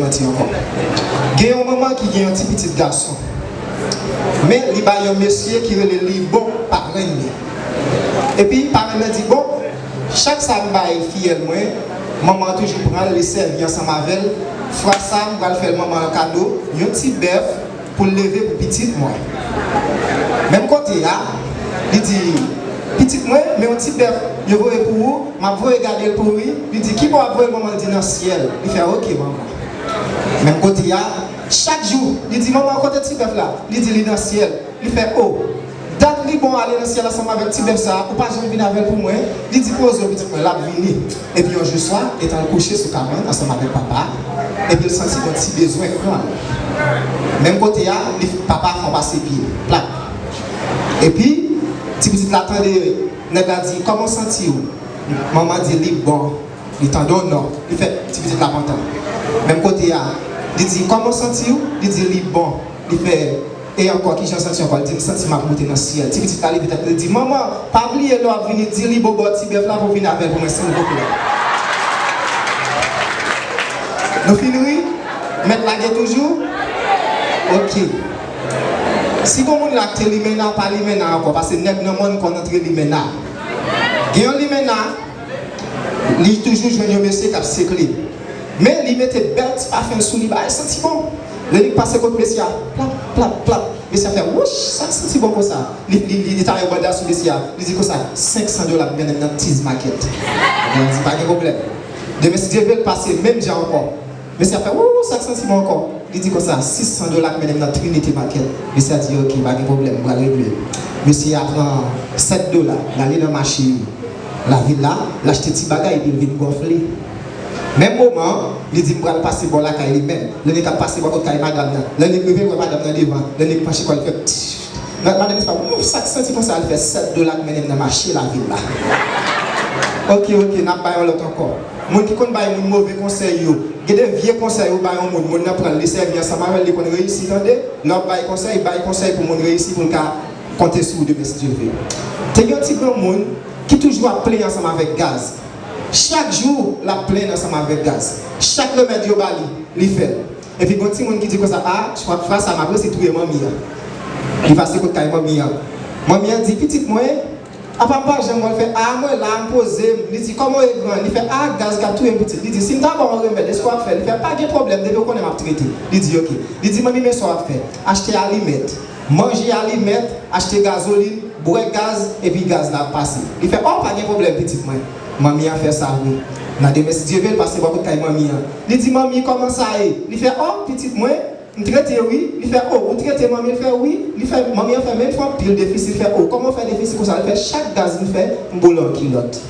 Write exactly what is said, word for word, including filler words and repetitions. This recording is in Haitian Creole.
manti ankò. Gen yon manman ki gen yon ti pitit gason. Men li bay yon mesye ki rele Libon parenn li. Epi parenn nan di, bon, chak sa m bay fiyèl mwen, manman an toujou pran l, li sèvi ansanm avè l. Fwa sa, m pral fè manman an kado yon ti bèf pou l leve pou pitit mwen. Menm kote a, li di, pitit mwen, men yon ti bèf yo voye pou ou, m ap voye gade l pou ou wi. Li di, ki bò w ap voye l, manman? Li di, nan syèl. Li fè, oke, manman. Menm kote a, chak jou, li di, manman, kote ti bèf la? Li di, li nan syèl. Li fè, o, dat Libon ale nan syèl ansanm avèk ti bèf sa a, ou pa janm vin avè l pou mwen? Li di, poze w, pitit mwen, l ap vini. Epi yon jou swa, etan l kouche sou kabann ansanm avèk papa, epi l santi yon ti bezwen pran l. Menm kote a, li, papa fè yon pase pye, plap. Epi, ti pitit la tande nèg la di, kòman w santi w? Manman di, li bon. Li tande yon non. Li fè, ti pitit la kontan. Menm kote a, li di, kòman w santi w? Li di, li bon. Li fè, e ankò, kijan w santi ankò? Li di, m santi m ap moute nan syèl. Ti pitit la leve tèt li, li di, manman, pa bliye lè w ap vini, di Libon ba w ti bèf la pou w vin avè l pou mwen, silvouplè. Nou fin ri? Mèt lage toujou? Oke. Si gon moun la ki te limena, pa limena ankò, paske nèg nan mòn konn antre limena. Gen yon limena, li toujou jwenn yon mesye k ap sekle. Men li mete bèl ti pafen sou li, bagay santi bon. Lè li pase kot mesye a, plap, plap, plap. Mesye a fè, wouch, sa k santi bon konsa? Li, li, li, li taye banda sou mesye a. Li di konsa, senk san dola k mennen m nan Tiz Makèt. Li di, pa gen pwoblèm. Demen, si Dye vle, l pase menm jan ankò. Mesye a fè, wouch, sa k santi bon ankò? Li di konsa, sis san dola k mennen m nan Trinity Market. Mesye a di, oke, pa gen pwoblèm, m pral regle. Mesye a pran sèt dola, l ale nan mache lavil la, l achte ti bagay, epi l vin gonfle. Menm moman an, li di, m pral pase bò lakay li menm. Lè nèg ap pase bò kot kay madanm nan, lè nèg rive, l wè madanm nan devan, lè nèg panche kò l, li fè, tch. Madanm sa, ouf, sa k santi konsa? Li fè, sèt dola k mennen m nan mache lavil la. Oke, oke, n ap bay yon lòt ankò. Moun ki konn bay moun move konsèy yo, gen de vye konsèy ou bay yon moun, moun nan pran l, li sèvi ansanm avè l, li konn reyisi, tande. Lè w ap bay konsèy, bay konsèy pou moun reyisi, pou l ka konte sou ou demen, si Dye vle. Te gen yon ti granmoun ki toujou ap plenyen ansanm avèk gaz. Chak jou, l ap plenyen ansanm avèk gaz. Chak remèd yo ba li, li fè l. Epi gon timoun ki di konsa, a, fwa, fwa sa m ap resi touye manmi an. Li pase kot kay manmi an. Manmi an di, pitit mwen, apa m pa janm wè l fè, a, mwen la, m poze m. Li di, kòman w ye gran? Li fè, a, gaz k ap touye m pitit. Li di, si m ta ba w yon remèd, èske w ap fè l? Li fè, pa gen pwoblèm, depi w konnen m ap trete. Li di, oke. Li di, manmi, men sa w ap fè. Achte alimèt. Manje alimèt, achte gazolin, bwè gaz, epi gaz la ap pase. Li fè, o, pa gen pwoblèm, pitit mwen. Manmi an fè sa vre. Nan demen, si Dye vle, l pase bò kot kay manmi an. Li di, manmi, kòman sa ye? Li fè, o, pitit mwen, m trete wi. Li fè, o, ou trete manmi? Li fè, wi. Li fè, manmi an fè menm fè anpil defisi. Li fè, o, kòman w fè defisi konsa? Li fè, chak gaz m fè, m boule yon kilòt.